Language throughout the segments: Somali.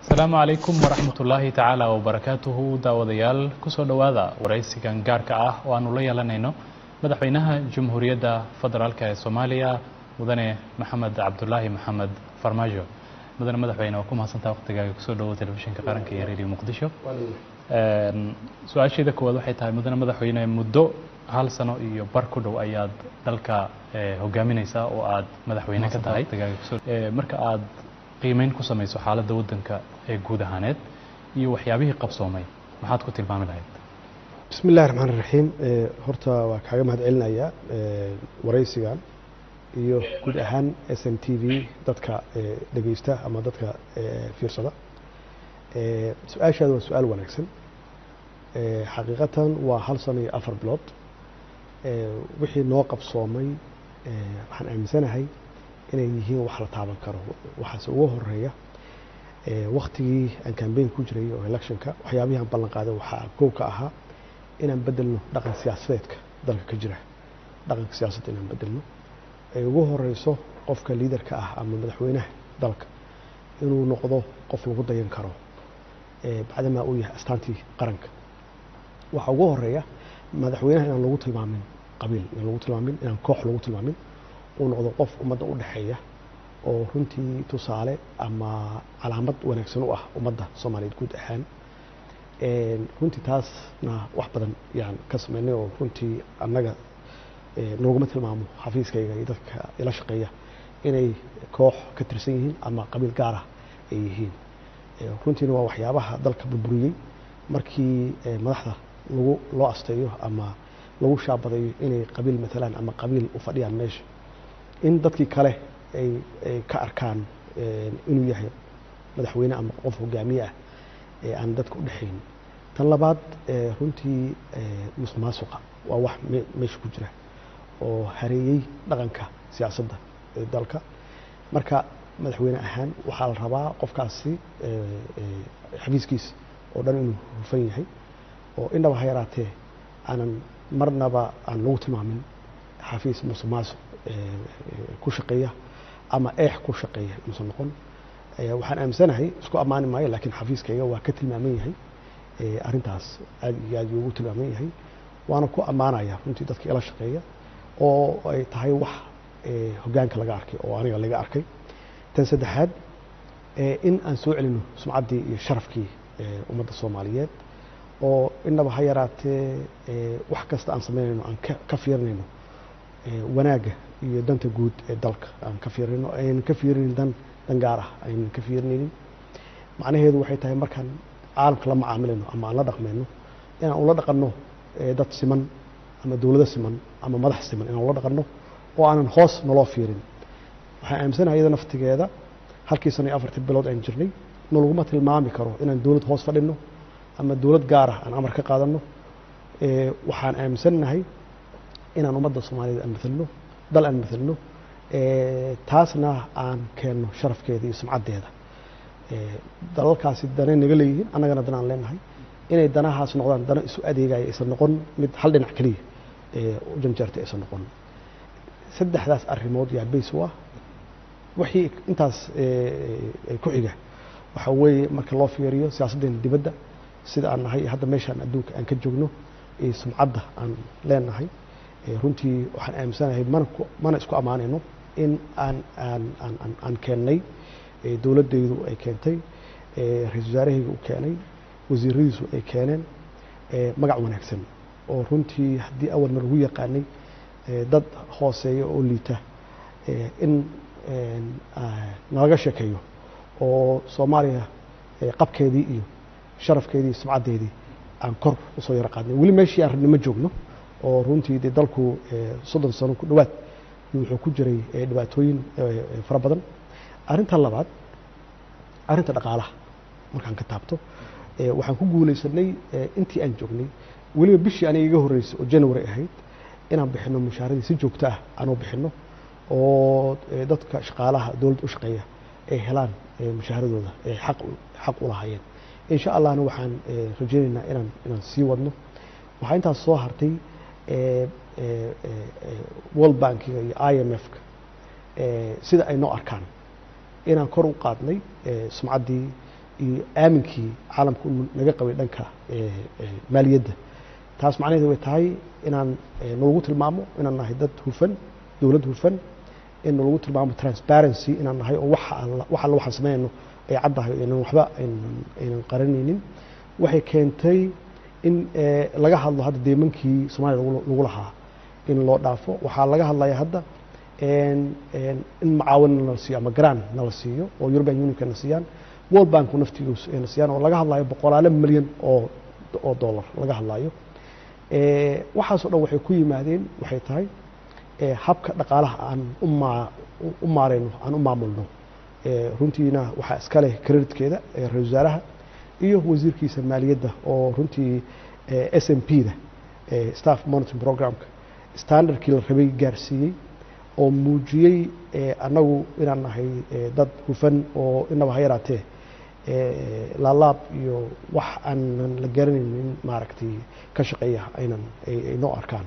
Asalaamu calaykum waraxmat ullaahi tacaala wabarakaatuhu. Daawadayaal, kusoo dhowaada waraysigan gaarka ah oo aanu la yeelanayno madaxweynaha Jamhuuriyadda Federaalka ee Soomaaliya, Mudane Maxamed Cabdulaahi Maxamed Farmaajo. Mudane madaxweyne, waa ku mahadsantaha waqtigaaga. Kusoo dhawo Telefishinka Qaranka iyo Radio Muqdisho. Su-aasheeda koowaad waxay tahay, mudane madaxweyne, muddo hal sano iyo bar ku dhow ayaad dalka hogaamineysaa oo aad madaxweyne ka tahay. Marka aad qiimeyn ku samayso xaaladda waddanka ee guud ahaaneed iyo waxyaabihii qabsoomay, maxaad ku tilmaami lahayd? Bismi illahi raxmaan raxiim. Horta waa kaaga mahad celinayaa waraysigan iyo guud ahaan SMTV dadka dhegeysta ama dadka fiirsada. Su-aashaada waa su-aal wanaagsan. Xaqiiqatan waa hal sano iyo 4 bilood. Wixii noo qabsoomay waxaan aaminsanahay inay yihiin wax la taaban karo. Waxaase ugu horeeya, waktigii aan campaign ku jiray oo electionka, waxyaabihii aan ballan qaaday waxaa kow ka ahaa inaan bedelno dhaqan siyaasadeedka dalka ka jira, dhaqanka siyaasadda inaan bedelno, ay ugu horeyso qofka leaderka ah ama madaxweynaha dalka inuu noqdo qof lagu dayan karo, bacdamaa uu yahay astaantii qaranka. Waxaa ugu horeeya madaxweynaha inaan lagu tilmaamin qabiil, inaan lagu tilmaamin, inaan koox lagu tilmaamin, uu noqdo qof ummadda u dhexeeya oo runtii tusaale ama calaamad wanaagsan u ah ummadda Soomaaliyeed guud ahaan. Runtii taasna wax badan yaan ka sameynay oo runtii annaga nooguma tilmaamo xafiiskayga iyo dadka ila shaqeeya inay koox ka tirsan yihiin ama qabiil gaar ah ay yihiin. Runtiina waa waxyaabaha dalka burburiyey markii madaxda lagu loo asteeyo ama lagu shaabadayo inay qabiil matalaan ama qabiil u fadhiyaan meesha, in dadkii kale ay ka arkaan inuu yahay madaxweyne ama qof hogaamiye ah ee aan dadka u dhexayn. Tan labaad, runtii musuq maasuqa waa wax meesha ku jira oo hareeyey dhaqanka siyaasadda ee dalka. Marka madaxweyne ahaan waxaa la rabaa qofkaasi xafiiskiisa oo dhan inuu hufan yahay oo indhaba ha yaraatee aanan marnaba aan lagu tilmaamin xafiis musuq maasuq ku shaqeeya ama eex ku shaqeeya inuusan noqon. Waxaan aaminsanahay, isku ammaani maayo, laakiin xafiiskayga waa ka tilmaaman yahay arrintaas, aad iyo aad ugu tilmaaman yahay, waana ku ammaanaya runtii dadka ila shaqeeya oo ay tahay wax hoggaanka laga arkay oo aniga laga arkay. Tan saddexaad, in aan soo celino sumcaddii iyo sharafkii ummadda Soomaaliyeed oo inaba ha yaraatee wax kasta aan samaynayno aan ka fiirinayno wanaagga iyo danta guud ee dalka, aan ka fiirinayno, aynan ka fiirinin dan gaar ah aynan ka fiirinaynin. Macnaheedu waxay tahay markaan caalamka la macaamilayno ama aan la dhaqmayno inaan ula dhaqanno dad siman ama dowlado siman ama madax siman inaan ula dhaqanno oo aanan hoos naloo fiirin. Waxaan aaminsanahay iyada naftigeeda halkii sano iyo 4-tii bilood aan jirnay nalaguma tilmaami karo inaan dowlad hoos fadhino ama dowlad gaar ah aan amar ka qaadanno. Waxaan aaminsannahay inaan ummadda Soomaaliyeed aan mathalno, dal aan mathalno, taasna aan keenno sharafkeeda iyo sumcaddeeda. Dalalkaasi danay naga leeyihiin, annagana danaan leenahay. Inay danahaas noqdaan dano isu adeegaya, aysan noqon mid hal dhinac keliya u janjeertay aysan noqon. Saddexdaas arrimood yaa base u ah. Wixii intaas ku xiga waxaa weeye, marka loo fiiriyo siyaasaddeena dibadda, sida aan nahay hadda, meeshaan adduunka aan ka joogno iyo sumcadda aan leenahay, runtii waxaan aaminsanahay, mana isku ammaanayno, in aan keennay, dowladdaydu ay keentay, ra-iisul wasaarahayga uu keenay, wasiiradiisu ay keeneen magac wanaagsan oo runtii haddii awalna lagu yaqaanay dad hooseeya oo liita in nalaga sheekeeyo oo Soomaaliya qabkeedii iyo sharafkeedii iyo sumcaddeedii aan kor usoo yaro qaadnay. Weli meeshii aan rabnay ma joogno oo runtii dee dalku 30 sano ku dhowaad wuxuu ku jiray dhibaatooyin fara badan. Arrinta labaad, arrinta dhaqaalaha markaan ka taabto, waxaan ku guulaysanay intii aan joognay, weliba bishii aniga iga horreysay oo January ahayd, inaan bixino mushaaradii si joogto ah aan u bixino oo dadka shaqaalaha dowladda u shaqeeya ay helaan mushaaradooda ay xaq u lahaayeen. Insha Allahna waxaan rajaynaynaa inaan sii wadno. Waxaa intaas soo hartay, World Bankiga iyo IMF-ka sida ay noo arkaan inaan kor u qaadnay sumcaddii. iyo aaminkii caalamka uu naga qabay dhanka maaliyadda. Taas macnaheedu way tahay inaan nalagu tilmaamo inaan nahay dad hufan, dowlad hufan, in nalagu tilmaamo transparency inaan nahay, oo waxa alla wax alla waxaan sameynayno ay caddahay, aynan waxba aynan qaranaynin. Waxay keentay in laga hadlo hadda deymankii Soomaaliya lagu lahaa in loo dhaafo. Waxaa laga hadlaya hadda in macaawin nala siiyo ama grant nala siiyo, oo European Unionka na siiyaan, World Banku naftigiisu ay na siiyaan, oo laga hadlayo boqolaalo milyan oo dollar laga hadlayo. Waxaasoo dhan waxay ku yimaadeen waxay tahay habka dhaqaalaha aan u maareyno, aan u maamulno. Runtiina waxaa iska leh creditkeeda ra-iisul wasaaraha iyo wasiirkiisa maaliyadda, oo runtii SMP da, staff monitoring programka, standardkii la rabay gaarsiiyey, oo muujiyey annagu inaan nahay dad hufan oo inaba ha yaraatee laalaab iyo wax aanan la garanaynin maaragtay ka shaqeeya aynan ay noo arkaan.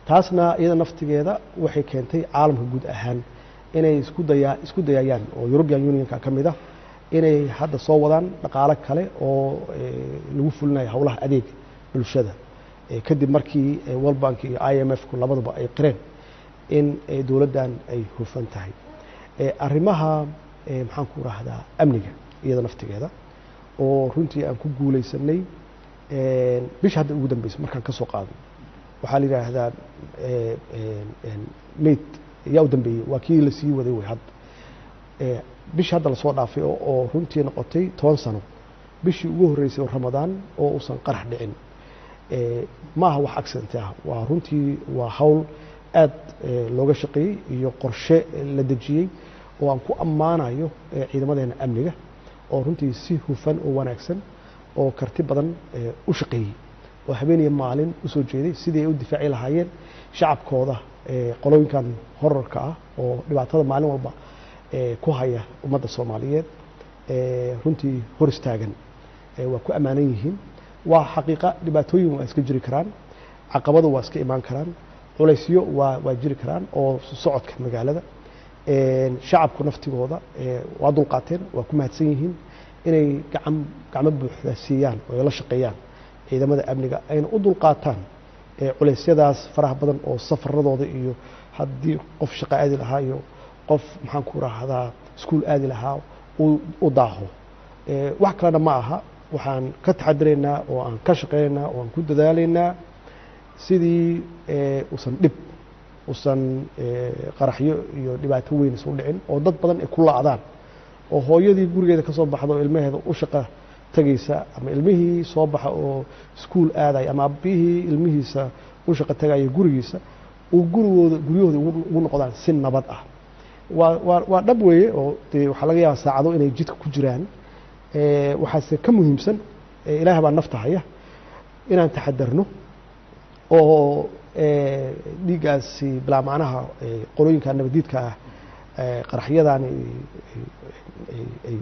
Taasna iyada naftigeeda waxay keentay caalamka guud ahaan inay isku dayayaan, oo European Unionka ka mid ah, inay hadda soo wadaan dhaqaalo kale oo lagu fulinayo howlaha adeeg bulshada, kadib markii World Bank iyo IMF ku labaduba ay qireen in dowladdan ay hufan tahay. Arrimaha maxaan ku rahdaa amniga iyada naftigeeda, oo runtii aan ku guulaysanay bisha hadda ugu dambeysay markaan ka soo qaadno, waxaa la yidhaahdaa mayd yaa u dambeeyey, waa kii lasii waday wey. Hadda bishii hadda lasoo dhaafay oo runtii noqotay 10 sano bishii ugu horreysay oo Ramadaan oo uusan qarax dhicin, ma aha wax accident ah, waa runtii waa hawl aad looga shaqeeyey iyo qorshe la dejiyey, oo aan ku ammaanayo ciidamadeena amniga, oo runtii si hufan oo wanaagsan oo karti badan u shaqeeyey, oo habeen iyo maalin usoo jeeday sidii ay u difaaci lahaayeen shacabkooda qolooyinkan horarka ah oo dhibaatada maalin walba ku haya ummadda Soomaaliyeed runtii hor istaagan. Waa ku ammaanan yihiin. Waa xaqiiqa, dhibaatooyin waa iska jiri karaan, caqabado waa iska imaan karaan, culaysyo waa jiri karaan oo socodka magaalada. Shacabku naftigooda waa dulqaateen, waa ku mahadsan yihiin inay gacan gacmo buuxda siiyaan oo ay la shaqeeyaan ciidamada amniga, ayna u dulqaataan culeysyadaas faraha badan oo safaradooda iyo haddii qof shaqo aadi lahaa iyo qof maxaan ku rahdaa iskuul aadi lahaa u daaho. Wax kalena ma aha, waxaan ka taxadiraynaa oo aan ka shaqeynaynaa oo aan ku dadaalaynaa sidii uusan dhib, usan qaraxyo iyo dhibaato weyn isu dhicin, oo dad badan ay ku la'daan, oo hooyadii gurigeeda ka soo baxda oo ilmaheeda u shaqa tegaysa, ama ilmihii soo baxa oo iskuul aadaya, ama aabihii ilmihiisa u shaqo tegaya gurigiisa, uu gurigooda guryahooda ugu noqdaan si nabad ah. Waa dhab weeye, oo dee waxaa laga yaabaa saacado inay jidka ku jiraan. Waxaase ka muhiimsan, Ilaah baa nafta haya, inaan taxadarno oo dhiiggaasi bilaa macnaha qolooyinka nabadiidka ah qaraxyadaani ay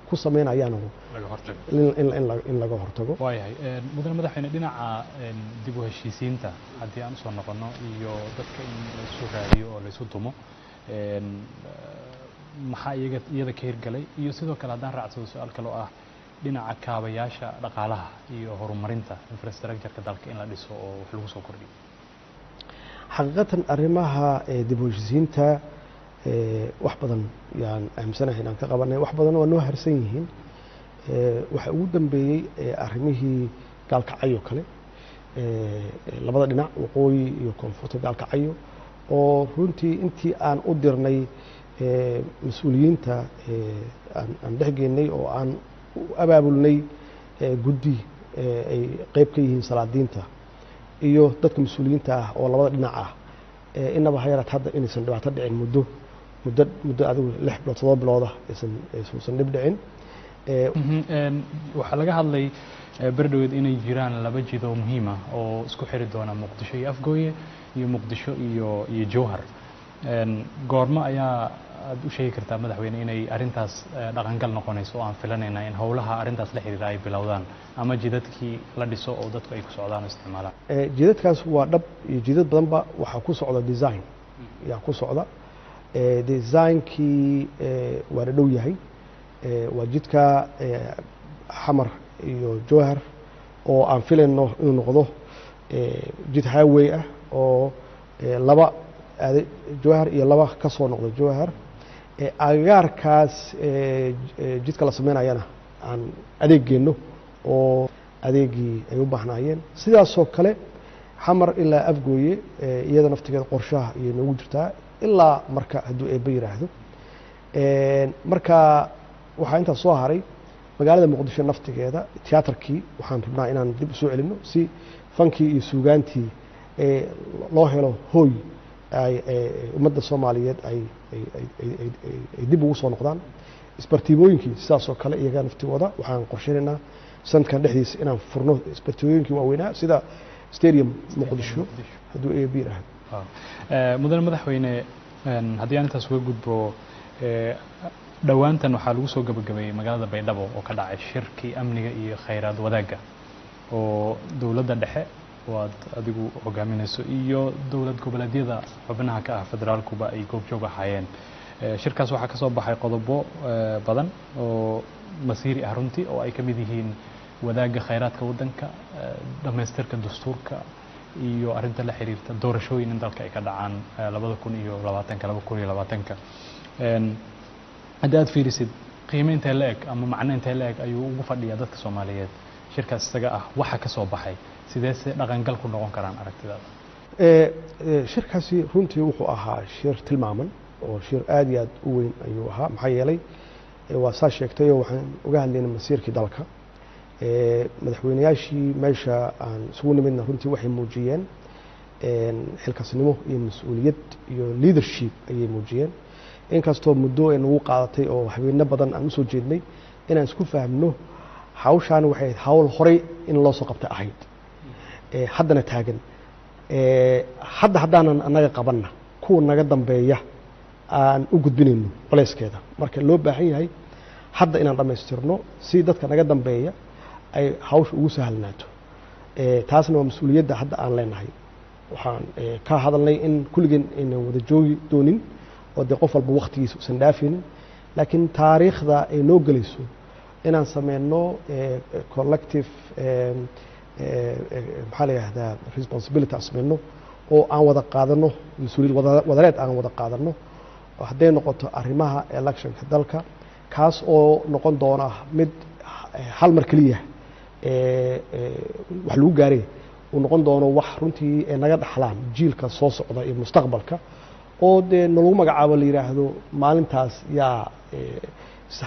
ku sameynayaan oo laga hortago. In laga hortago. Waayahay, mudane madaxweyne, dhinaca dib u heshiisiinta haddii aan usoo noqono iyo dadka in laysu raadiyo oo laysu dumo, maxaa iyaga iyada ka hirgalay? Iyo sidoo kale haddaan raacsado su-aal kale oo ah dhinaca kaabayaasha dhaqaalaha iyo horumarinta infrastructure-ka dalka in la dhiso oo wax lagu soo kordhiyo. Xaqiiqatan arrimaha dib u heshiisiinta wax badan yaan aaminsanahay inaan ka qabanay, wax badan waa noo harsan yihiin. Waxa ugu dambeeyey arrimihii Gaalkacyo kale, labada dhinac, waqooyi iyo koonfurta Gaalkacyo, oo runtii intii aan u dirnay mas-uuliyiinta aan dhex geynay oo aan u abaabulnay guddi ay qeyb ka yihiin salaadiinta iyo dadka mas-uuliyiinta ah oo labada dhinac ah, inaba ha yaraat hadda inaysan dhibaato dhicin muddo adigu 6 bilood, 7 bilooda aysan dhib dhicin. Waxaa laga hadlay berdhoweed inay jiraan laba jid oo muhiim ah oo isku xiri doona Muqdisho iyo Afgooye iyo Muqdisho iyo Jowhar. Goormo ayaa aad u sheegi kartaa, madaxweyne, inay arrintaas dhaqangal noqonayso oo aan filanayna in howlaha arrintaas la xiriira ay bilowdaan ama jidadkii la dhiso oo dadku ay ku socdaan oo isticmaalaan? Jidadkaas waa dhab, iyo jidad badanba waxaa ku socda design yaa ku socda. Designkii waa la dhow yahay. Waa jidka Xamar iyo Jowhar oo aan filayno inuu noqdo jid highway ah oo laba aada Jowhar iyo laba ka soo noqdo Jowhar. Agagaarkaas jidka la sameynayana aan adeeg geenno oo adeegii ay u baahnaayeen. Sidaasoo kale Xamar ilaa Afgooye iyada naftigeeda qorshaha ayay noogu jirtaa ilaa marka hadduu Eebbe yidhaahdo. Marka waxaa intaas soo haray magaalada Muqdisho naftigeeda tiyaatarkii waxaan rabnaa inaan dib usoo celinno si fankii iyo suugaantii loo helo hooy ay ummadda Soomaaliyeed ay dib ugu soo noqdaan. Isbartiibooyinkii sidaasoo kale iyaga naftigooda waxaan qorsheynaynaa sanadkan dhexdiisa inaan furno isbartiibooyinkii waaweynaa sida Stadium Muqdisho hadduu Eebbe yidhaahdo. Mudane madaxweyne, haddii aan intaas uga gudbo, dhowaantan waxaa lagu soo gabagabeeyey magaalada Baydhabo oo ka dhacay shirkii amniga iyo khayraad wadaagga oo dowladda dhexe oo aad adigu hogaaminayso iyo dowlad goboleedyada xubnaha ka ah federaalkuba ay goobjoog ahaayeen. Shirkaas waxaa ka soo baxay qodobo badan oo masiiri ah runtii, oo ay ka mid yihiin wadaagga khayraadka waddanka, dhammaystirka dastuurka iyo arrinta la xiriirta doorashooyin in dalka ay ka dhacaan 2020-ka, 2020-ka. Haddii aad fiirisid, qiime intee la eg ama macno intee la eg ayuu ugu fadhiyaa dadka Soomaaliyeed shirkaas isaga ah? Waxa ka soo baxay sidee se dhaqangal ku noqon karaan aragtidaada? Shirkaasi runtii wuxuu ahaa shir tilmaaman oo shir aad iyo aad u weyn ayuu ahaa, maxaa yeelay waa saa sheegtayoo waxaan uga hadlaynay masiirkii dalka. Madaxweynayaashii meesha aan isugu nimidna runtii waxay muujiyeen xilkasnimo iyo mas-uuliyad iyo leadership ayay muujiyeen, inkastoo muddo ay nagu qaadatay oo habeeno badan aan usoo jeednay inaan isku fahmno. Hawshaani waxay ahayd hawl horey in loo soo qabtay ahayd, haddana taagan. Hadda haddaanan annaga qabanna, kuwa naga dambeeya aan u gudbinayno culeyskeeda. Marka loo baahan yahay hadda inaan dhammaystirno si dadka naga dambeeya ay hawsha ugu sahlnaato. Taasna waa mas-uuliyadda hadda aan leenahay. Waxaan ka hadalnay in kulligeen aynan wada joogi doonin oo dee qof walba waktigiisa usan dhaafaynin, laakiin taariikhda ay noo gelayso inaan sameyno collective, maxaa la yidhaahdaa, responsibility aan sameyno oo aan wada qaadano mas-uuliyad wadareed aan wada qaadano hadday noqoto arrimaha electionka dalka, kaas oo noqon doona mid hal mar keliya wax lagu gaaray uu noqon doono wax runtii ay naga dhaxlaan jiilka soo socda iyo mustaqbalka, oo dee nalagu magacaabo la yidhaahdo maalintaas yaa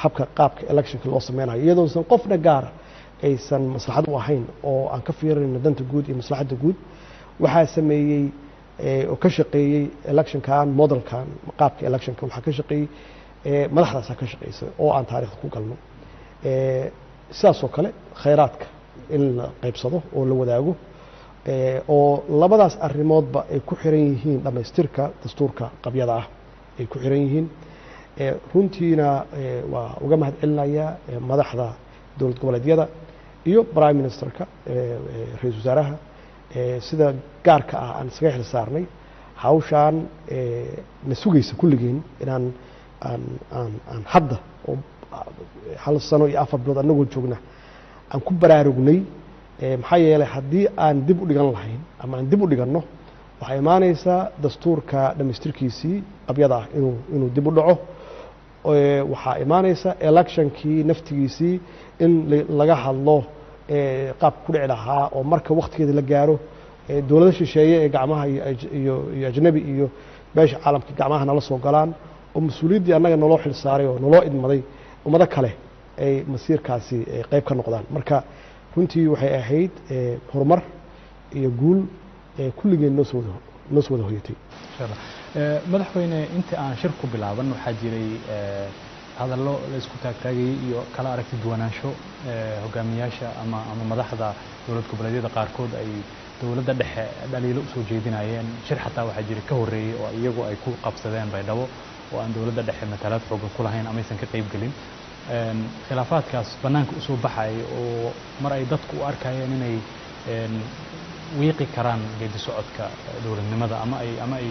habka qaabka electionka loo sameynayo, iyadoosan qofna gaara aysan maslaxad u ahayn oo aan ka fiirinayno danta guud iyo maslaxadda guud. Waxaa sameeyey oo ka shaqeeyey electionkan, modelkan qaabka electionka waxaa ka shaqeeyey madaxdaasaa ka shaqeysay oo aan taariikhda ku galno. Sidaas oo kale khayraadka in la qaybsado oo la wadaago, oo labadaas arrimoodba ay ku xiran yihiin dhammaystirka dastuurka qabyada ah ay ku xiran yihiin. Runtiina waa uga mahad celinayaa madaxda dowlad goboleedyada iyo prime ministerka, ra-iisul wasaaraha, sida gaarka ah aan isaga xil saarnay hawshaan na sugaysa kulligeen inaan aan hadda oo 1 sano iyo 4 bilood annagoo joogna aan ku baraarugnay, maxaa yeelay haddii aan dib u dhigan lahayn ama aan dib u dhiganno, waxaa imaanaysaa dastuurka dhammaystirkiisii qabyada ah inuu dib u dhaco. Waxaa imaanaysa electionkii naftigiisii in laga hadlo qaabka ku dhici lahaa oo marka waktigeeda la gaaro dowlado shisheeye ee gacmaha iyo ajnabi iyo beesha caalamka gacmaha nala soo galaan oo mas-uuliyaddii annaga naloo xil saaray oo naloo idmaday ummado kale ay masiirkaasi qayb ka noqdaan. Marka runtii waxay ahayd horumar iyo guul kulligeen noo soo wada hoyatay. Insha Allah. Madaxweyne, inta aan shir ku bilaaban waxaa jiray hadallo la isku taagtaagayay iyo kala aragti duwanaansho hogaamiyaasha ama madaxda dowlad goboleedyada qaarkood ay dowladda dhexe dhaliilo usoo jeedinayeen. Shir xataa waxaa jiray ka horreeyey oo iyagu ay ku qabsadeen Baydhabo oo aan dowladda dhexe matalaad xoogan ku lahayn ama aysan ka qayb gelin. Khilaafaadkaas bannaanka usoo baxayay oo mar ay dadku u arkayeen inay wiiqi karaan geedi socodka dowladnimada ama ay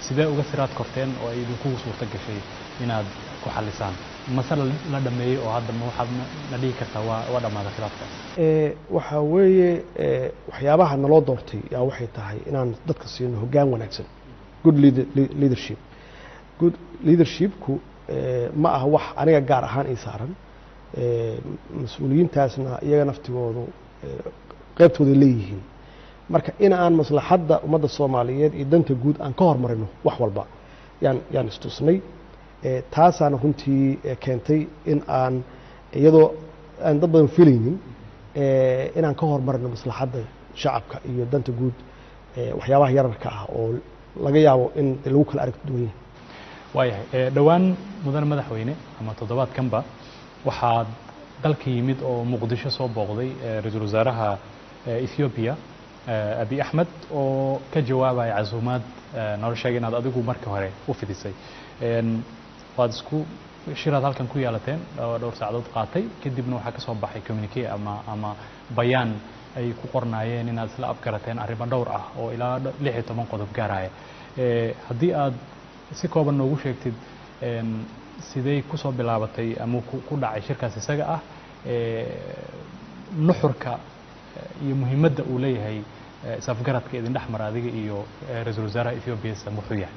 sidee uga siraad korteen oo ay idinkugu suurto gashay inaad ku xallisaan? Mase la dhameeyey oo hadda ma waxaad na dhihi kartaa waa dhammaaday khilaafkaas? Waxaa weeye, waxyaabaha naloo doortay yaa waxay tahay inaan dadka siino hoggaan wanaagsan, good leadership. Good leadershipku ma aha wax aniga gaar ahaan ii saaran. Mas-uuliyiintaasna iyaga naftigoodu qeybtooday leeyihiin. Marka in aan maslaxadda ummadda Soomaaliyeed iyo danta guud aan ka hormarino wax walba yaan istusnay. Taasaana runtii keentay in aan, iyadoo aan dad badan filaynin, inaan ka hormarino maslaxadda shacabka iyo danta guud waxyaabaha yararka ah oo laga yaabo in lagu kala aragti duwan yahay. Waayahay. Dhowaan, mudane madaxweyne, ama toddobaadkanba waxaad dalka yimid oo Muqdisho soo booqday ra-iisul wasaaraha Ethiopia, Abiy Axmed, oo ka jawaabaya casuumaad noola sheegay inaad adigu marka hore u fidisay. Waad isku shiraad halkan ku yeelateen oo dhowr saacadood qaatay. Kadibna waxaa ka soo baxay communique ama bayaan ay ku qornaayeen inaad isla afgarateen arrimo dhowr ah oo ilaa 16 qodob gaaraya. Haddii aad si kooban noogu sheegtid sidey kusoo bilaabatay ama ku dhacay shirkaas isaga ah, nuxurka iyo muhiimadda uu leeyahay is-afgaradka idin dhex mara adiga iyo ra-iisul wasaaraha Ethiopia se muxuu yahay?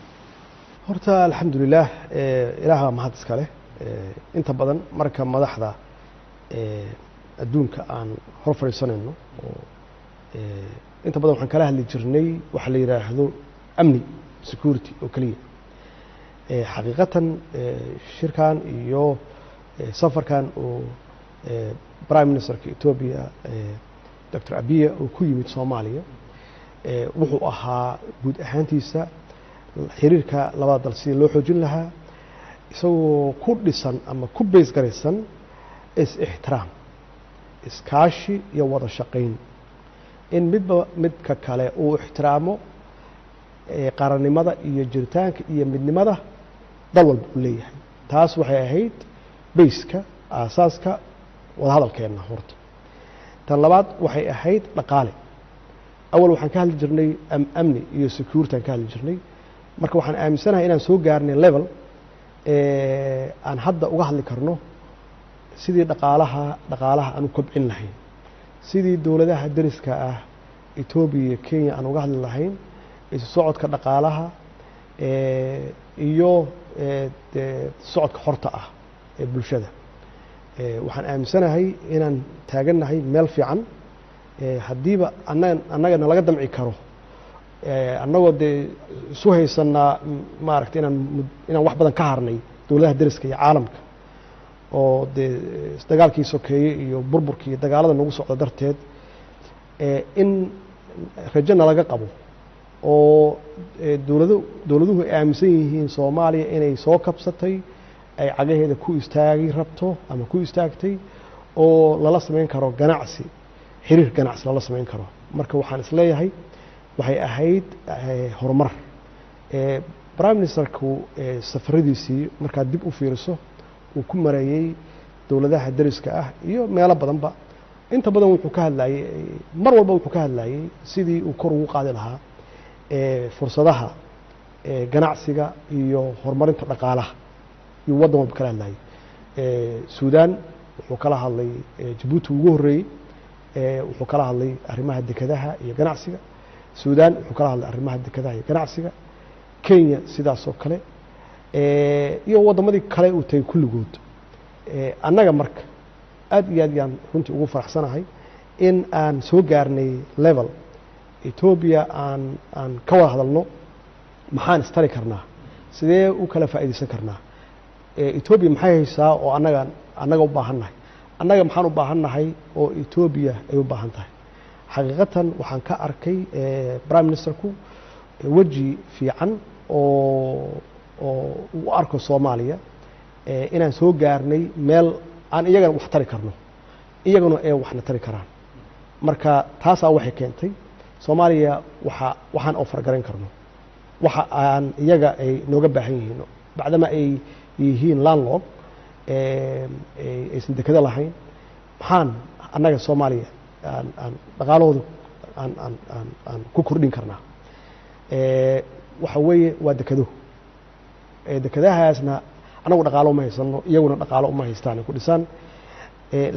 Horta alxamdulilah, Ilaah baa mahad iska leh. Inta badan marka madaxda adduunka aan hor fadhiisanayno oo inta badan waxaan kala hadli jirnay waxa la yidhaahdo amni, security oo keliya. Xaqiiqatan shirkan iyo safarkan oo prime ministerka Ethiopia, Dr Abiya, uu ku yimid Soomaaliya, wuxuu ahaa guud ahaantiisa xiriirka labada dal sidii loo xoojin lahaa, isagoo ku dhisan ama ku base garaysan is-ixtiraam, iskaashi iyo wada shaqayn, in midba midka kale uu ixtiraamo qarannimada iyo jiritaanka iyo midnimada dal walba uu leeyahay. Taas waxay ahayd baseka, aasaaska wadahadalkeenna horta. Tan labaad waxay ahayd dhaqaale. Awal waxaan ka hadli jirnay amni iyo security aan ka hadli jirnay. Marka waxaan aaminsanahay inaan soo gaarnay level aan hadda uga hadli karno sidii dhaqaalaha aan u kobcin lahayn, sidii dowladaha deriska ah, Etoobiya iyo Kenya, aan uga hadli lahayn isu socodka dhaqaalaha iyo socodka xorta ah ee bulshada. Waxaan aaminsanahay inaan taagannahay meel fiican. Haddiiba annaga nalaga damci karo, annagoo dee isu haysanaa, maaragtay, inaan wax badan ka harnay dowladaha deriska iyo caalamka, oo dee dagaalkii sokeeye iyo burburkii iyo dagaalada nagu socda darteed, in rajo nalaga qabo oo dowladuhu ay aaminsan yihiin Soomaaliya inay soo kabsatay, ay cagaheeda ku istaagi rabto ama ku istaagtay, oo lala samayn karo ganacsi, xiriir ganacsi lala samayn karo. Marka waxaan isleeyahay waxay ahayd horumar. Prime ministerku safaradiisii markaad dib u fiiriso uu ku mareeyey dowladaha deriska ah iyo meelo badanba, inta badan wuxuu ka hadlayey, mar walba wuxuu ka hadlayey sidii uu kor ugu qaadi lahaa fursadaha ganacsiga iyo horumarinta dhaqaalaha iyo waddan walba kala hadlayay. Suudaan wuxuu kala hadlay, Jabuuti ugu horreeyey, wuxuu kala hadlay arrimaha dekadaha iyo ganacsiga. Suudaan wuxuu kala hadlay arrimaha dekadaha iyo ganacsiga. Kenya sidaas oo kale, iyo waddamadii kale uu tagay kulligood. Annaga marka aad iyo aad yaan runtii ugu faraxsanahay in aan soo gaarnay level Etoobiya aan ka wada hadalno maxaan istari karnaa, sidee u kala faa'iidaysan karnaa, Etoobiya maxay haysaa oo annaga u baahan nahay, annaga maxaan u baahan nahay oo Etoobiya ay u baahan tahay. Xaqiiqatan waxaan ka arkay prime ministerku weji fiican oo u arko Soomaaliya inaan soo gaarnay meel aan iyagana wax tari karno, iyaguna ay waxna tari karaan. Marka taasaa waxay keentay Soomaaliya waxaan offer garayn karno, waxa aan iyaga ay nooga baahan yihiin, bacdama ay yihiin landlocked, aysan dekado lahayn, maxaan annaga Soomaaliya aan dhaqaalahooda aan ku kordhin karnaa? Waxa weeye waa dekado. Dekadahaasna Annagu dhaqaalo uma haysano, iyaguna dhaqaalo uma haystaan ay ku dhisaan.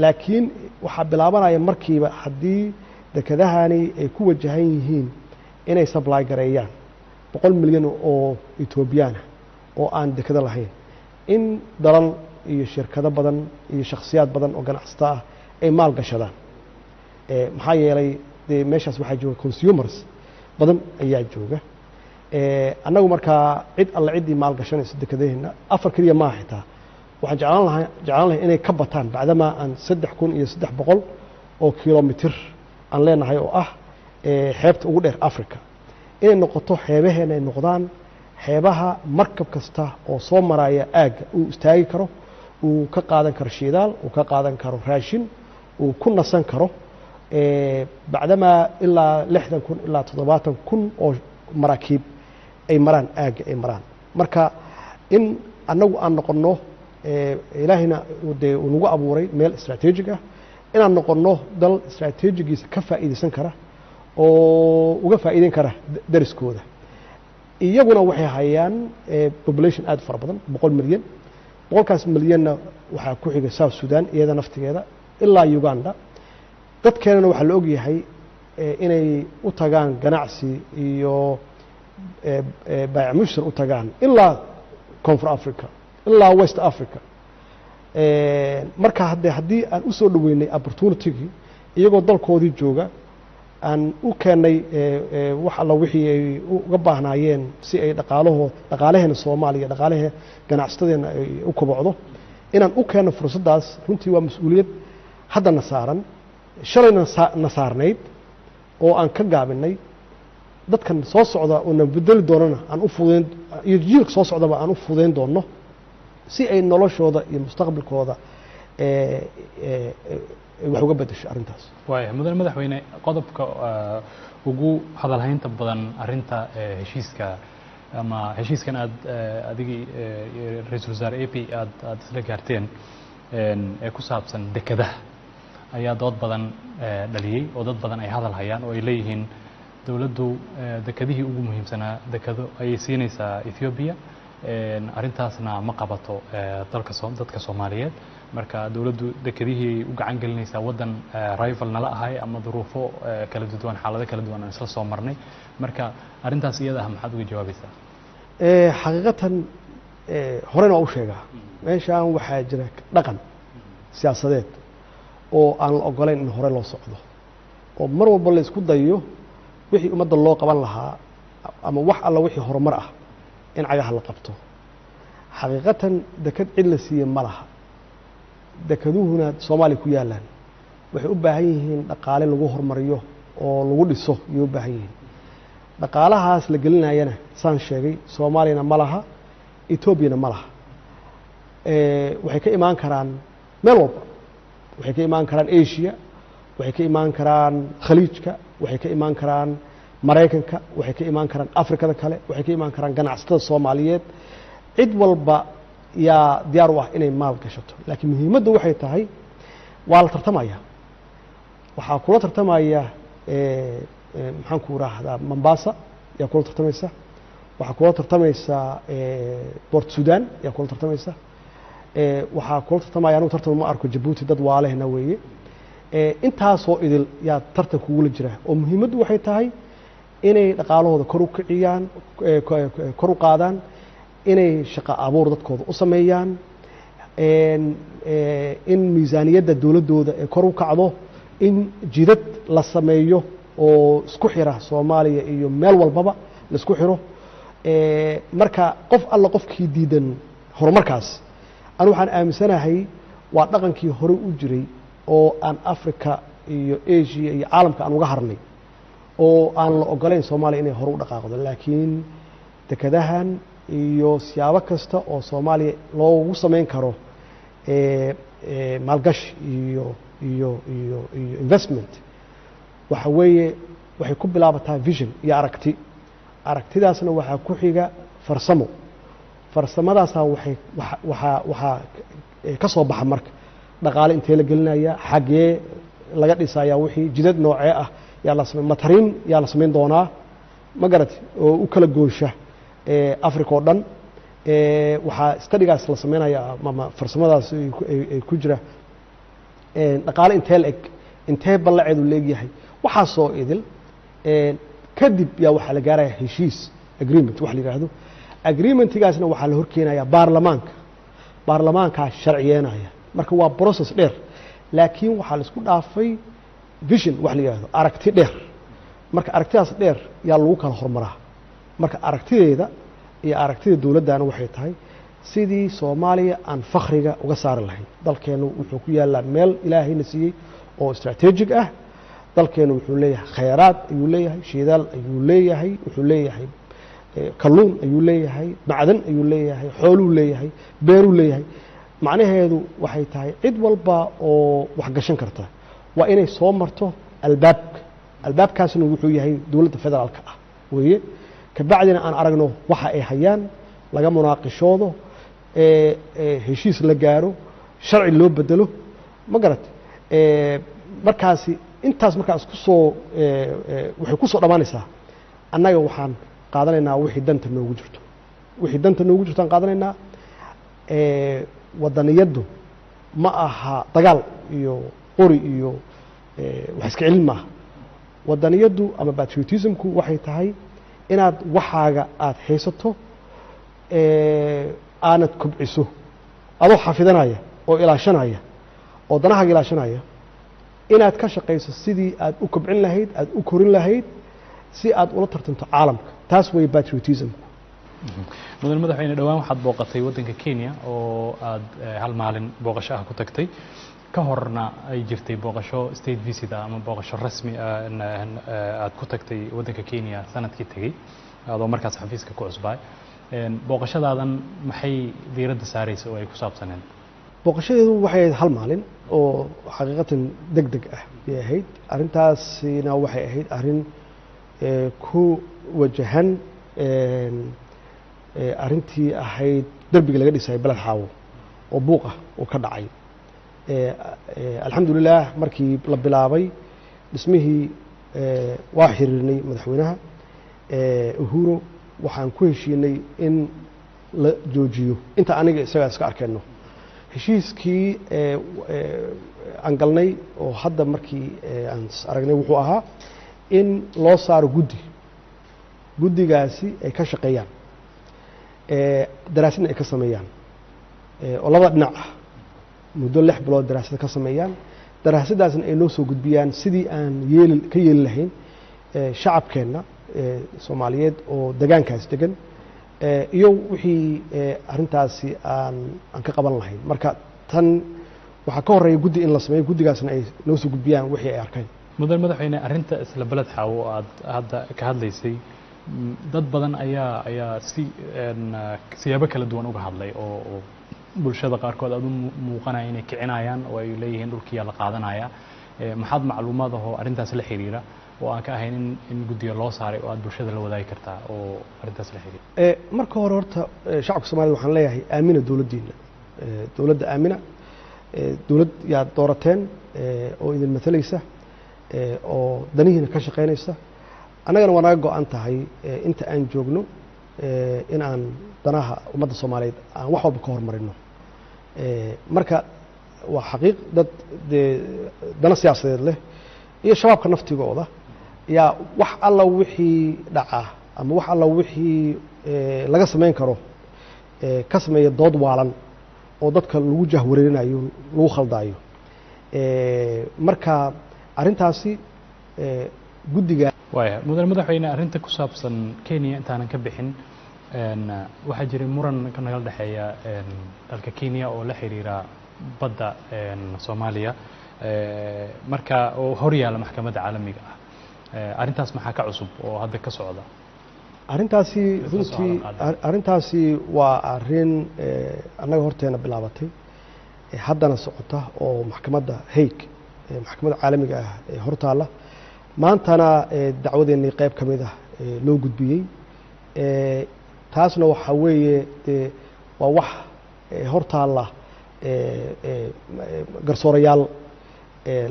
Laakiin waxaa bilaabanaya markiiba haddii dekedahani ay ku wajahan yihiin inay supply gareeyaan 100 milyan oo Etoobiyaan ah oo aan dekedo lahayn, in dalal iyo shirkado badan iyo shakhsiyaad badan oo ganacsato ah ay maal gashadaan. Maxaa yeelay dee meeshaas waxaa jooga consumers badan ayaa jooga. Annagu markaa cid alle ciddii maal gashanayso dekedaheena, afar keliya maaha, xitaa waxaan jeclaan lahay inay ka bataan, bacdamaa aan 3300 oo kilomitir aan leenahay oo ah xeebta ugu dheer Africa, inay noqoto xeebaheena ay noqdaan xeebaha markab kasta oo soo maraya aagga uu istaagi karo, uu ka qaadan karo shidaal, uu ka qaadan karo raashin, uu ku nasan karo, bacdamaa ilaa 60,000 ilaa 70,000 oo maraakiib ay maraan aagga ay maraan. Marka in annagu aan noqonno, Ilaahayna dee uu nagu abuuray meel istraatiijig ah, inaan noqonno dal istraatiijigiisa ka faa'iidaysan kara oo uga faa'iideyn kara dariskooda. Iyaguna waxay hayaan population aad u fara badan, 100 milyan. 100kaas milyanna waxaa ku xiga South Sudan iyada naftigeeda ilaa Uganda. Dadkeenana waxaa la ogyahay inay u tagaan ganacsi iyo baayac mushtar u tagaan ilaa Koonfur Africa ilaa West Africa. Marka haddii aan u soo dhoweynay opportunitygii iyagoo dalkoodii jooga, aan u keennay wax alla wixii ay uga baahnaayeen si ay dhaqaalahoo dhaqaalaheena Soomaaliya, dhaqaalahe ganacsatadeenna ay u kobocdo, inaan u keenno fursaddaas runtii waa mas-uuliyad haddana saaran, shalayna na saarnayd oo aan ka gaabinay. Dadkan soo socda oo na bedeli doonana aan u fududeyn, iyo jiilka soo socdaba aan u fududeyn doonno si ay noloshooda iyo mustaqbalkooda wax uga bedesho arrintaas. Waaya, mudane madaxweyne, qodobka ugu hadalhaynta badan arrinta heshiiska ama heshiiskan aad adigii ra-iisul wasaare Abiy aad isla gaarteen ee ku saabsan dekedaha ayaa dood badan dhaliyey oo dad badan ay hadal hayaan oo ay leeyihiin dowladdu dekedihii ugu muhiimsanaa dekedo ayay siinaysaa Ethiopia, arrintaasna ma qabato dalka dadka Soomaaliyeed. Marka dowladdu dekedihii u gacan gelinaysaa waddan rival nala ahay ama duruufo kala duwan, xaalado kala duwan aan isla soo marnay. Marka arrintaas iyada ah maxaad uga jawaabaysaa? Xaqiiqatan horena waa u sheegaa, meeshaan waxaa jira dhaqan siyaasadeed oo aan la ogolayn in hore loo socdo, oo mar walba la isku dayo wixii ummadda loo qaban lahaa ama wax alla wixii horumar ah in cagaha la qabto. Xaqiiqatan deked cid la siiye ma laha. Dekeduhuna Soomaaliya ku yaalaan waxay u baahan yihiin dhaqaale lagu horumariyo oo lagu dhiso ayay u baahan yihiin. Dhaqaalahaas la gelinayana, saan sheegay, Soomaaliyana ma laha, Etoobiyana ma laha. Waxay ka imaan karaan meel walba, waxay ka imaan karaan Asia, waxay ka imaan karaan Khaliijka, waxay ka imaan karaan Maraykanka, waxay ka imaan karaan Afrikada kale, waxay ka imaan karaan ganacsatada Soomaaliyeed. Cid walba yaa diyaar u ah inay maal gashato, laakiin muhiimadda waxay tahay waa la tartamaya. Waxaa kula tartamaya, maxaan ku raahdaa, Mombasa yaa kula tartamaysa, waxaa kula tartamaysa Port Sudan yaa kula tartamaysa, waxaa kula tartamaya, anugu tartan ma arko, Jabuuti dad waalehna weeye. Intaasoo idil yaa tartan kugula jira, oo muhiimaddu waxay tahay inay dhaqaalahooda kor u kiciyaan, kor u qaadaan, inay shaqo abuur dadkooda u sameeyaan, in miisaaniyadda dowladdooda ay kor u kacdo, in jidad la sameeyo oo isku xira Soomaaliya iyo meel walbaba la isku xiro. Marka qof alla qofkii diidan horumarkaas, anu waxaan aaminsanahay waa dhaqankii hore u jiray oo aan Africa iyo Asia iyo caalamka aan uga harnay oo aan la ogolayn Soomaaliya inay hore u dhaqaaqdo. Laakiin dekadahan iyo siyaabo kasta oo Soomaaliya loogu samayn karo maalgashi iyo investment, waxa weeye waxay ku bilaabataa vision iyo aragti. Aragtidaasna waxaa ku xiga farsamo. Farsamadaasaa waxay waxaa ka soo baxa marka dhaqaale intee la gelinaya, xaggee laga dhisayaa, wixii jidad noocee ah yaa la samey, matarin yaa la samayn doonaa, ma garati, oo u kala goosha Africa oo dhan. Waxaa studygaas la sameynaya ama farsamadaas ay ku jira dhaqaale intee la eg, intee ballaceedu leegyahay, waxaasoo idil. Kadib yaa waxaa la gaaraya heshiis, agreement wax la yidhaahdo. Agreementigaasna waxaa la horkeenaya baarlamaanka, baarlamaankaa sharciyeenaya. Marka waa process dheer, laakiin waxaa la isku dhaafay vision wax la yidhahdo, aragti dheer. Marka aragtidaas dheer yaa lagu kala hormaraa. Marka aragtideeda iyo aragtida dowladdana waxay tahay sidii Soomaaliya aan fakhriga uga saari lahayn. Dalkeennu wuxuu ku yaallaa meel Ilaahayna siiyey oo strategic ah. Dalkeennu wuxuu leeyahay khayraad ayuu leeyahay, shidaal ayuu leeyahay, wuxuu leeyahay kalluun ayuu leeyahay, macdan ayuu leeyahay, xooluu leeyahay, beeruu leeyahay. Macnaheedu waxay tahay cid walba oo waxgashan karta waa inay soo marto albaabka. Albaabkaasna wuxuu yahay dowladda federaalka ah weeye. Kabacdina aan aragno waxa ay hayaan, laga munaaqishoodo, heshiis la gaaro, sharci loo bedelo, ma garat? Markaasi intaas markaa isku soo waxay ku soo dhammaanaysaa, annaga waxaan qaadanaynaa wixii danta noogu jirto, wixii danta noogu jirto aan qaadanaynaa. Wadaniyaddu ma aha dagaal iyo qori iyo wax iska celin maaha. Wadaniyaddu ama patriotismku waxay tahay inaad waxaaga aada haysato aanad kobciso, adoo xafidanaya oo ilaashanaya oo danahaaga ilaashanaya, inaad ka shaqayso sidii aad u kobcin lahayd, aad u korin lahayd, si aad ula tartanto caalamka. Taas way patriotismku. Mudan madaxweyne, dhowaan waxaad booqatay waddanka Kenya oo aad hal maalin booqasho ah ku tagtay. Ka horna ay jirtay booqasho state visit ah ama booqasho rasmi ah aad ku tagtay waddanka Kenya sanadkii tegey, adoo markaas xafiiska ku cusbaay. Booqashadaadan maxay diiradda saaraysa oo ay ku saabsaneen? Booqashadeedu waxay ahayd hal maalin oo xaqiiqatan deg deg ah bay ahayd. Arrintaasina waxay ahayd arrin ku wajahan arrintii ahayd derbiga laga dhisay Beled Xaawo oo buuq ah oo ka dhacay. Alxamdulilah, markii la bilaabay dhismihii waa xiriirnay madaxweynaha Uhuru. Waxaan ku heshiinay in la joojiyo inta aniga isagaa iska arkayno. Heshiiskii aan galnay oo hadda markii aan aragnay wuxuu ahaa in loo saaro guddi, guddigaasi ay ka shaqeeyaan, daraasadna ay ka sameeyaan oo labada dhinac ah, muddo 6 bilood daraasad ka sameeyaan, daraasaddaasna ay noo soo gudbiyaan sidii aan yeeli ka yeeli lahayn shacabkeenna Soomaaliyeed oo degaankaas degan iyo wixii arrintaasi aan ka qaban lahayn. Marka tan waxaa ka horreeya guddi in la sameeyo, guddigaasna ay noo soo gudbiyaan wixii ay arkeen. Mudan madaxweyne, arrinta isla Beled Xaawo oo aad hadda ka hadlaysay, dad badan ayaa si siyaabo kala duwan uga hadlay oo bulshada qaarkood aad u muuqanaya inay kicinayaan oo ay leeyihiin dhulkiyaa la qaadanaya. Maxaad macluumaad ahoo arrintaas la xiriira oo aan ka ahayn in guddiga loo saaray oo aad bulshada la wadaagi kartaa oo arrintaas la xiriira? Marka hore horta shacabka Soomaalida waxaan leeyahay aamina dowladdiina, dowladda aamina. Dowlad yaad doorateen oo idin matalaysa oo danihiina ka shaqaynaysa. Annagana waa naga go-an tahay inta aan joogno in aan danaha ummadda Soomaaliyeed aan wax walba ka hormarino. Marka waa xaqiiq dad dee dana siyaasadeed leh iyo shabaabka naftigooda yaa wax alla wixii dhaca ama wax alla wixii laga samayn karo ka sameeya dood waalan oo dadka lagu jahwareerinayo, lagu khaldaayo. Marka arrintaasi guddiga Waaya, mudan madaxweyne, arrinta ku saabsan Kenya intaanan ka bixin, waxaa jiray muran nagala dhexeeya dalka Kenya oo la xiriira badda Soomaaliya, marka oo hor yaalla maxkamadda caalamiga ah. Arrintaas maxaa ka cusub oo hadda ka socda? Arrintaasi Isla runtii socda qaada. Arrintaasi waa arrin annaga horteena bilaabatay, haddana socota oo maxkamadda Hague, maxkamadda caalamiga ah ee hortaalla. Maantana dacwadeennii qayb ka mid ah loo gudbiyey. Taasna waxaa weeye dee waa wax hortaalla garsoorayaal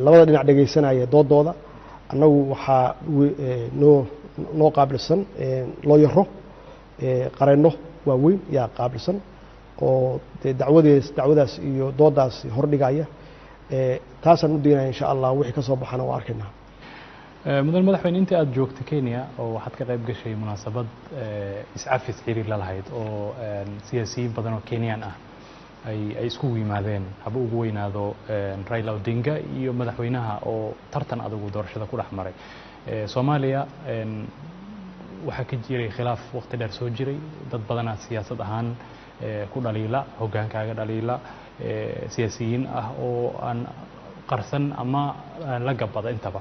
labada dhinac dhegaysanaya doodooda. Annagu waxaa noo qaabilsan loo yaro qareenno. waaweyn yaa qaabilsan oo dee dacwadees dacwadaas iyo doodaas hordhigaya. Taasaan u daynaya, insha Allah wixii ka soo baxana waa arkaynaa. Mudan madaxweyne, intii aada joogta Kenya oo waxaad ka qayb gashay munaasabad iscafis xiriir la lahayd oo siyaasiyiin badan oo Kenyan ah ay iskugu yimaadeen, haba ugu weynaado Raila Odinga iyo madaxweynaha oo tartan adagu doorashada ku dhex maray. Soomaaliya waxaa ka jiray khilaaf waqti dheer soo jiray, dad badanaa siyaasad ahaan ku dhaliila hoggaankaaga, dhaliila siyaasiyiin ah oo aan qarsan ama la gabada intaba.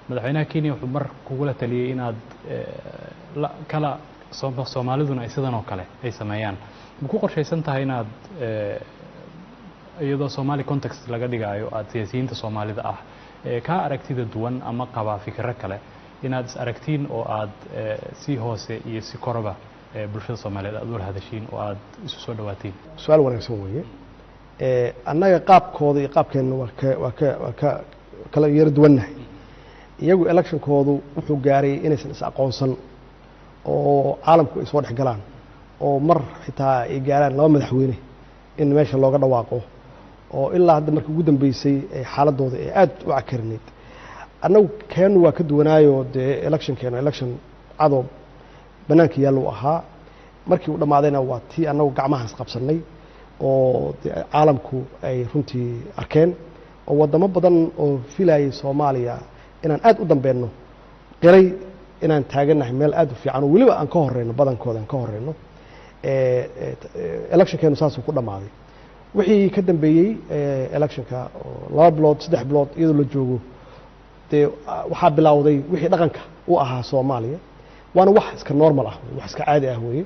Madaxweynaha Kenya wuxuu mar kugula taliyey inaad kala Soomaaliduna ay sidan oo kale ay sameeyaan. Ma ku qorshaysan tahay inaad, iyadoo Somali context laga dhigaayo, aada siyaasiyiinta Soomaalida ah kaa aragtida duwan ama qabaa fikiro kale inaad is aragtiin oo aad si hoose iyo si koraba bulshada Soomaaliyeed aad ula hadashiin oo aad isu soo dhawaatiin? Su-aal wanaagsan weeye. Annaga qaabkooda iyo qaabkeenna waa ka kala yaro duwannahay. Iyagu electionkoodu wuxuu gaaray inaysan is aqoonsan oo caalamku ay soo dhex galaan oo mar xitaa ay gaaraan laba madaxweyne in meesha looga dhawaaqo, oo ilaa hadda markii ugu dambeysay xaaladooda ee aad u cakarinayd. Annagu keenu waa ka duwanaayo, dee electionkeenu election cadow bannaanka yaallu ahaa. Markii uu dhammaadayna waa tii annagu gacmahaas qabsannay oo dee caalamku ay runtii arkeen, oo waddamo badan oo filayay Soomaaliya inaan aad u dambeenno qiray inaan taagannahay meel aad u fiican oo weliba aan ka horeyno badankooda, aan ka horeyno. Electionkeenu saasuu ku dhammaaday. Wixii ka dambeeyey electionka oo 2 bilood 3 bilood iyadoo la joogo, dee waxaa bilowday wixii dhaqanka u ahaa Soomaaliya, waana wax iska normal ah, wax iska caadi ah weeye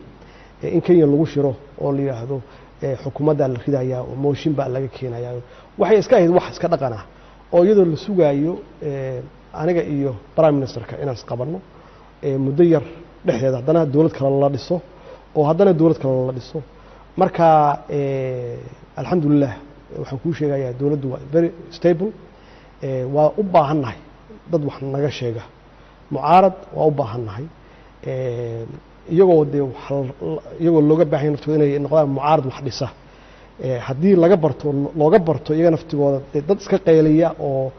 in Kenya lagu shiro oo la yidhaahdo xukuumaddaa la ridayaa oo mooshin baa laga keenayaa. Waxay iska ahayd wax iska dhaqan ah oo iyadoo la sugaayo aniga iyo prime ministerka inaan isqabanno muddo yar dhexdeeda, haddana dowlad kale la dhiso oo haddana dowlad kale la dhiso. Marka alxamdulilah, waxaan kuu sheegayaa dowladdu waa very stable. Waa u baahan nahay dad wax naga sheega, mucaarad waa u baahan nahay, iyagoo dee iyagoo looga baahan yahay naftooda inay noqdaan mucaarad wax dhisa. Haddii laga barto, looga barto iyaga naftigooda dee dad iska qayliya oo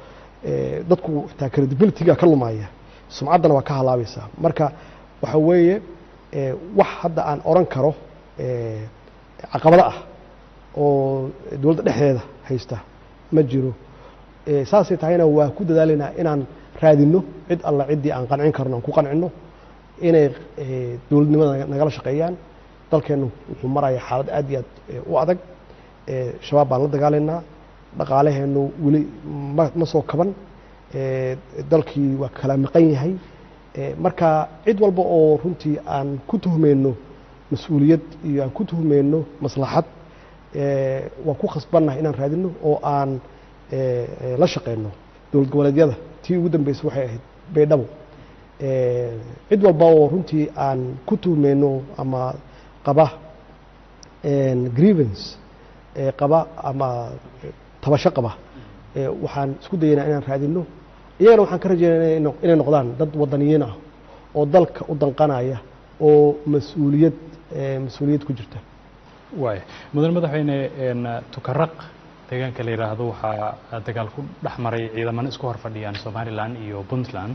dadku xitaa credibility-ga ka lumaya, sumcaddana waa ka halaabaysaa. Marka waxa weeye wax hadda aan oran karo caqabado ah oo dowladda dhexdeeda haysta ma jiro. Saasay tahayna waa ku dadaalaynaa inaan raadino cid alla ciddii aan qancin karno, aan ku qancino inay dowladnimada nagala shaqeeyaan. Dalkeennu wuxuu maraya xaalad aad iyo aad u adag. Shabaab baan la dagaalaynaa, dhaqaalaheennu weli ma soo kaban, dalkii waa kala maqan yahay. Marka cid walba oo runtii aan ku tuhmayno mas-uuliyad iyo aan ku tuhmayno maslaxad, waan ku khasbannahay inaan raadino oo aan la shaqeyno dowlad goboleedyada. Tii ugu dambeysay waxay ahayd Baydhabo. Cid walba oo runtii aan ku tuhmayno ama qaba grievance qaba ama tabasho qaba, waxaan isku dayaynaa inaan raadino. Iyagana waxaan ka rajaynaya inay noqdaan dad wadaniyiin ah oo dalka u danqanaya oo mas-uuliyad ku jirta. Waaya, mudan madaxweyne, Tukaraq deegaanka la yidhaahdo waxaa dagaal ku dhex maray ciidamana isku hor fadhiyaan Somaliland iyo Puntland.